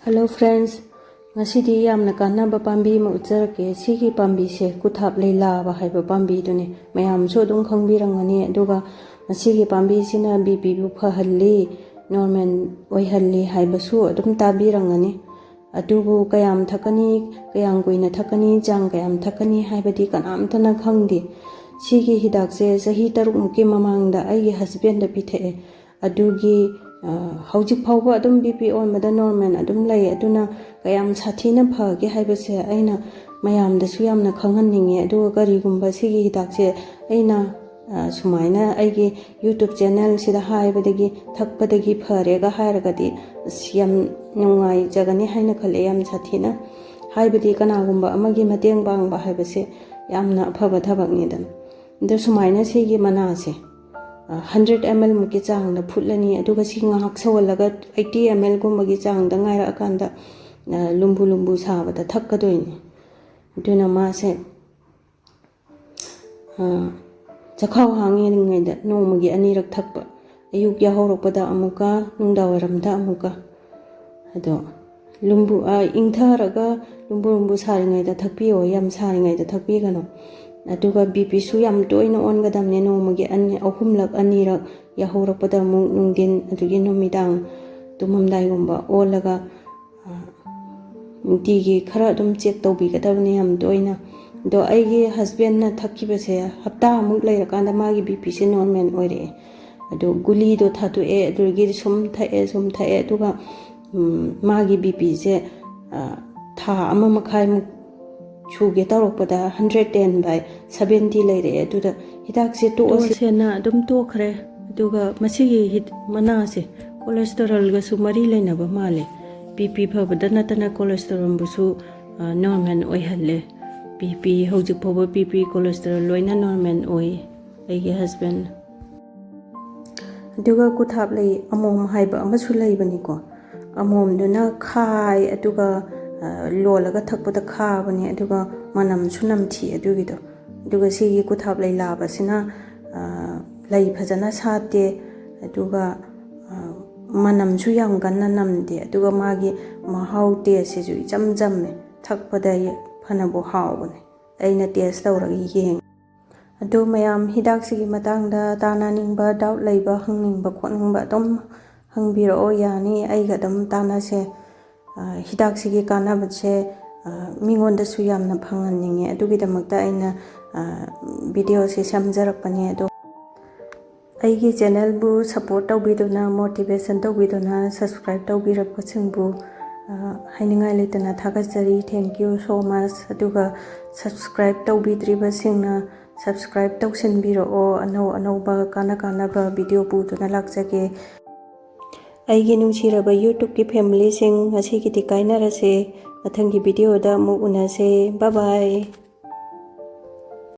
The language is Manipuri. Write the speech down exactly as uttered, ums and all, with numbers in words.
Hello friends, ꯉꯁꯤꯗꯤ ꯌꯥꯝꯅ ꯀꯥꯟꯅꯕ ꯄꯥꯝꯕꯤ ꯑꯃ ꯎꯠꯆꯔꯛꯀꯦ꯫ ꯁꯤꯒꯤ ꯄꯥꯝꯕꯤꯁꯦ ꯀꯨꯊꯥꯞ ꯂꯩꯂꯥꯕ ꯍꯥꯏꯕ ꯄꯥꯝꯕꯤꯗꯨꯅꯤ꯫ ꯃꯌꯥꯝꯁꯨ ꯑꯗꯨꯝ ꯈꯪꯕꯤꯔꯝꯒꯅꯤ꯫ ꯑꯗꯨꯒ ꯃꯁꯤꯒꯤ ꯄꯥꯝꯕꯤꯁꯤꯅ ꯕꯤ ꯄꯤꯕꯨ ꯐꯍꯜꯂꯤ, ꯅꯣꯔꯃꯦꯜ ꯑꯣꯏꯍꯜꯂꯤ ꯍꯥꯏꯕꯁꯨ ꯑꯗꯨꯝ ꯇꯥꯕꯤꯔꯝꯒꯅꯤ꯫ ꯑꯗꯨꯕꯨ ꯀꯌꯥꯝ ꯊꯛꯀꯅꯤ, ꯀꯌꯥꯝ ꯀꯨꯏꯅ ꯊꯛꯀꯅꯤ, ꯆꯥꯡ ꯀꯌꯥꯝ ꯊꯛꯀꯅꯤ ꯍꯥꯏꯕꯗꯤ ꯀꯅꯥꯝꯇꯅ ꯈꯪꯗꯦ꯫ ꯁꯤꯒꯤ ꯍꯤꯗꯥꯛꯁꯦ ꯆꯍꯤ ꯇꯔꯨꯛꯃꯨꯛꯀꯤ ꯃꯃꯥꯡꯗ ꯑꯩꯒꯤ ꯍꯁꯕꯦꯟꯗ ꯄꯤꯊꯛꯑꯦ꯫ ꯑꯗꯨꯒꯤ, ꯑ, ꯍꯧꯖꯤꯛ ꯐꯥꯎꯕ ꯑꯗꯨꯝ ꯕꯤ ꯄꯤ ꯑꯣꯟꯕꯗ ꯅꯣꯔꯃꯦꯜ ꯑꯗꯨꯝ ꯂꯩ꯫ ꯑꯗꯨꯅ ꯀꯌꯥꯝ ꯁꯥꯊꯤꯅ ꯐꯒꯦ ꯍꯥꯏꯕꯁꯦ ꯑꯩꯅ ꯃꯌꯥꯝꯗꯁꯨ ꯌꯥꯝꯅ ꯈꯪꯍꯟꯅꯤꯡꯉꯦ꯫ ꯑꯗꯨꯒ ꯀꯔꯤꯒꯨꯝꯕ ꯁꯤꯒꯤ ꯍꯤꯗꯥꯛꯁꯦ ꯑꯩꯅ, ꯑ, ꯁꯨꯃꯥꯏꯅ ꯑꯩꯒꯤ YouTube ꯆꯦꯅꯦꯜꯁꯤꯗ ꯍꯥꯏꯕꯗꯒꯤ, ꯊꯛꯄꯗꯒꯤ ꯐꯔꯦꯒ ꯍꯥꯏꯔꯒꯗꯤ, ꯑꯁ, ꯌꯥꯝ ꯅꯨꯡꯉꯥꯏꯖꯒꯅꯤ ꯍꯥꯏꯅ ꯈꯜꯂꯦ, ꯌꯥꯝ ꯁꯥꯊꯤꯅ꯫ ꯍꯥꯏꯕꯗꯤ ꯀꯅꯥꯒꯨꯝꯕ ꯑꯃꯒꯤ ꯃꯇꯦꯡ ꯄꯥꯡꯕ ꯍꯥꯏꯕꯁꯦ ꯌꯥꯝꯅ ꯑꯐꯕ ꯊꯕꯛꯅꯤꯗꯅ꯫ ꯑꯗꯣ ꯁꯨꯃꯥꯏꯅ ꯁꯤꯒꯤ ꯃꯅꯥꯁꯦ, ꯑ, ꯍꯟꯗ꯭ꯔꯦꯠ ꯑꯦꯝ ꯑꯦꯜ ꯃꯨꯛꯀꯤ ꯆꯥꯡꯗ ꯐꯨꯠꯂꯅꯤ꯫ ꯑꯗꯨꯒ ꯁꯤ ꯉꯥꯏꯍꯥꯛ ꯁꯧꯍꯜꯂꯒ ꯑꯩꯠꯇꯤ ꯑꯦꯝ ꯑꯦꯜꯒꯨꯝꯕꯒꯤ ꯆꯥꯡꯗ ꯉꯥꯏꯔꯛꯑꯀꯥꯟꯗ, ꯑ, ꯂꯨꯝꯕꯨ ꯂꯨꯝꯕꯨ ꯁꯥꯕꯗ ꯊꯛꯀꯗꯣꯏꯅꯤ꯫ ꯑꯗꯨꯅ ꯃꯥꯁꯦ, ꯑ, ꯆꯈꯥꯎ ꯍꯥꯡꯉꯤꯉꯩꯗ ꯅꯣꯡꯃꯒꯤ ꯑꯅꯤꯔꯛ ꯊꯛꯄ, ꯑꯌꯨꯛ ꯌꯥꯍꯧꯔꯛꯄꯗ ꯑꯃꯨꯛꯀ, ꯅꯨꯡꯗꯥꯡꯋꯥꯏꯔꯝꯗ ꯑꯃꯨꯛꯀ꯫ ꯑꯗꯣ ꯂꯨꯝꯕꯨ, ꯑ, ꯏꯪꯊꯔꯒ ꯂꯨꯝꯕꯨ ꯂꯨꯝꯕꯨ ꯁꯥꯔꯤꯉꯩꯗ ꯊꯛꯄꯤꯌꯣ, ꯌꯥꯝ ꯁꯥꯔꯤꯉꯩꯗ ꯊꯛꯄꯤꯒꯅꯨ꯫ ꯑꯗꯨꯒ ꯕꯤ ꯄꯤꯁꯨ ꯌꯥꯝ ꯇꯣꯏꯅ ꯑꯣꯟꯒꯗꯕꯅꯦ, ꯅꯣꯡꯃꯒꯤ ꯑꯅꯤ, ꯑꯍꯨꯝꯂꯛ, ꯑꯅꯤꯔꯛ, ꯌꯥꯍꯧꯔꯛꯄꯗ ꯑꯃꯨꯛ, ꯅꯨꯡꯊꯤꯟ, ꯑꯗꯒꯤ ꯅꯨꯃꯤꯗꯥꯡ ꯇꯨꯝꯃꯝꯗꯥꯏꯒꯨꯝꯕ ꯑꯣꯜꯂꯒ, ꯑ, ꯅꯨꯡꯇꯤꯒꯤ ꯈꯔ ꯑꯗꯨꯝ ꯆꯦꯛ ꯇꯧꯕꯤꯒꯗꯕꯅꯤ ꯌꯥꯝ ꯇꯣꯏꯅ꯫ ꯑꯗꯣ ꯑꯩꯒꯤ ꯍꯁꯕꯦꯟꯅ ꯊꯛꯈꯤꯕꯁꯦ ꯍꯞꯇꯥꯃꯨꯛ ꯂꯩꯔꯀꯥꯟꯗ ꯃꯥꯒꯤ ꯕꯤ ꯄꯤꯁꯦ ꯅꯣꯔꯃꯦꯜ ꯑꯣꯏꯔꯛꯑꯦ꯫ ꯑꯗꯣ ꯒꯨꯂꯤꯗꯣ ꯊꯥꯗꯣꯛꯑꯦ, ꯑꯗꯨꯗꯒꯤꯗꯤ ꯁꯨꯝ ꯊꯛꯑꯦ, ꯁꯨꯝ ꯊꯛꯑꯦ, ꯑꯗꯨꯒ, ꯎꯝ, ꯃꯥꯒꯤ ꯕꯤ ꯄꯤꯁꯦ, ꯑ, ꯊꯥ ꯑꯃ ꯃꯈꯥꯏꯃꯨꯛ ꯁꯨꯒꯦ ꯇꯧꯔꯛꯄꯗ ꯍꯟꯗ꯭ꯔꯦꯠ ꯇꯦꯟ ꯕꯥꯏ ꯁꯕꯦꯟꯇꯤ ꯂꯩꯔꯛꯑꯦ꯫ ꯑꯗꯨꯗ ꯍꯤꯗꯥꯛꯁꯦ ꯇꯣꯛꯑꯁꯤ꯫ ꯇꯣꯛꯑꯁꯦꯅ ꯑꯗꯨꯝ ꯇꯣꯛꯈ꯭ꯔꯦ꯫ ꯑꯗꯨꯒ ꯃꯁꯤꯒꯤ ꯍꯤꯠ ꯃꯅꯥꯁꯦ ꯀꯣꯂꯦꯁꯇꯦꯔꯣꯜꯒꯁꯨ ꯃꯔꯤ ꯂꯩꯅꯕ ꯃꯥꯜꯂꯦ꯫ ꯕꯤ ꯄꯤ ꯐꯕꯗ ꯅꯠꯇꯅ ꯀꯣꯂꯦꯁꯇꯦꯔꯣꯜꯕꯨꯁꯨ, ꯑ, ꯅꯣꯔꯃꯦꯜ ꯑꯣꯏꯍꯜꯂꯦ꯫ ꯕꯤ ꯄꯤ, ꯍꯧꯖꯤꯛ ꯐꯥꯎꯕ ꯕꯤ ꯄꯤ, ꯀꯣꯂꯦꯁꯇꯦꯔꯣꯜ ꯂꯣꯏꯅ ꯅꯣꯔꯃꯦꯜ ꯑꯣꯏ ꯑꯩꯒꯤ ꯍꯁꯕꯦꯟ꯫ ꯑꯗꯨꯒ ꯀꯨꯊꯥꯞ ꯂꯩ ꯑꯃꯣꯝ ꯍꯥꯏꯕ ꯑꯃꯁꯨ ꯂꯩꯕꯅꯤꯀꯣ꯫ ꯑꯃꯣꯝꯗꯨꯅ ꯈꯥꯏ, ꯑꯗꯨꯒ, ꯑ, ꯂꯣꯜꯂꯒ ꯊꯛꯄꯗ ꯈꯥꯕꯅꯦ, ꯑꯗꯨꯒ ꯃꯅꯝꯁꯨ ꯅꯝꯊꯤ ꯑꯗꯨꯒꯤꯗꯣ꯫ ꯑꯗꯨꯒ ꯁꯤꯒꯤ ꯀꯨꯊꯥꯞ ꯂꯩ ꯂꯥꯕꯁꯤꯅ, ꯑ, ꯂꯩ ꯐꯖꯅ ꯁꯥꯠꯇꯦ, ꯑꯗꯨꯒ, ꯑ, ꯃꯅꯝꯁꯨ ꯌꯥꯝ ꯀꯟꯅ ꯅꯝꯗꯦ, ꯑꯗꯨꯒ ꯃꯥꯒꯤ ꯃꯍꯥꯎ ꯇꯦꯁꯁꯤꯁꯨ ꯏꯆꯝ ꯆꯝꯃꯦ꯫ ꯊꯛꯄꯗ ꯐꯅꯕꯨ ꯍꯥꯎꯕꯅꯦ꯫ ꯑꯩꯅ ꯇꯦꯁ ꯇꯧꯔꯒ ꯌꯦꯡꯉꯦ꯫ ꯑꯗꯣ ꯃꯌꯥꯝ ꯍꯤꯗꯥꯛꯁꯤꯒꯤ ꯃꯇꯥꯡꯗ ꯇꯥꯟꯅꯅꯤꯡꯕ, ꯗꯥꯎꯠ ꯂꯩꯕ, ꯍꯪꯅꯤꯡꯕ ꯈꯣꯠꯅꯤꯡꯕ ꯑꯗꯨꯝ ꯍꯪꯕꯤꯔꯛꯑꯣ, ꯌꯥꯅꯤ, ꯑꯩꯒ ꯑꯗꯨꯝ ꯇꯥꯟꯅꯁꯦ꯫ ꯑ, ꯍꯤꯗꯥꯛꯁꯤꯒꯤ ꯀꯥꯟꯅꯕꯁꯦ, ꯑ, ꯃꯤꯉꯣꯟꯗꯁꯨ ꯌꯥꯝꯅ ꯐꯪꯍꯟꯅꯤꯡꯉꯦ꯫ ꯑꯗꯨꯒꯤꯗꯃꯛꯇ ꯑꯩꯅ, ꯑ, ꯚꯤꯗꯤꯑꯣꯁꯦ ꯁꯦꯝꯖꯔꯛꯄꯅꯦ꯫ ꯑꯗꯣ ꯑꯩꯒꯤ ꯆꯦꯅꯦꯜꯕꯨ ꯁꯞꯄꯣꯔꯠ ꯇꯧꯕꯤꯗꯨꯅ, ꯃꯣꯇꯤꯚꯦꯁꯟ ꯇꯧꯕꯤꯗꯨꯅ, ꯁꯕꯁꯀ꯭ꯔꯥꯏꯕ ꯇꯧꯕꯤꯔꯛꯄꯁꯤꯡꯕꯨ, ꯑ, ꯍꯥꯏꯅꯤꯡꯉꯥꯏ ꯂꯩꯇꯅ ꯊꯥꯒꯠꯆꯔꯤ꯫ Thank you so much꯫ ꯑꯗꯨꯒ ꯁꯕꯁꯀ꯭ꯔꯥꯏꯕ ꯇꯧꯕꯤꯗ꯭ꯔꯤꯕꯁꯤꯡꯅ ꯁꯕꯁꯀ꯭ꯔꯥꯏꯕ ꯇꯧꯁꯤꯟꯕꯤꯔꯛꯑꯣ꯫ ꯑꯅꯧ ꯑꯅꯧꯕ ꯀꯥꯟꯅ ꯀꯥꯟꯅꯕ ꯚꯤꯗꯤꯑꯣ ꯄꯨꯗꯨꯅ ꯂꯥꯛꯆꯒꯦ꯫ ꯑꯩꯒꯤ ꯅꯨꯡꯁꯤꯔꯕ YouTubeꯀꯤ ꯐꯦꯃꯤꯂꯤꯁꯤꯡ, ꯉꯁꯤꯒꯤꯗꯤ ꯀꯥꯏꯅꯔꯁꯦ꯫ ꯃꯊꯪꯒꯤ ꯚꯤꯗꯤꯑꯣꯗ ꯑꯃꯨꯛ ꯎꯅꯁꯦ꯫ Bye bye꯫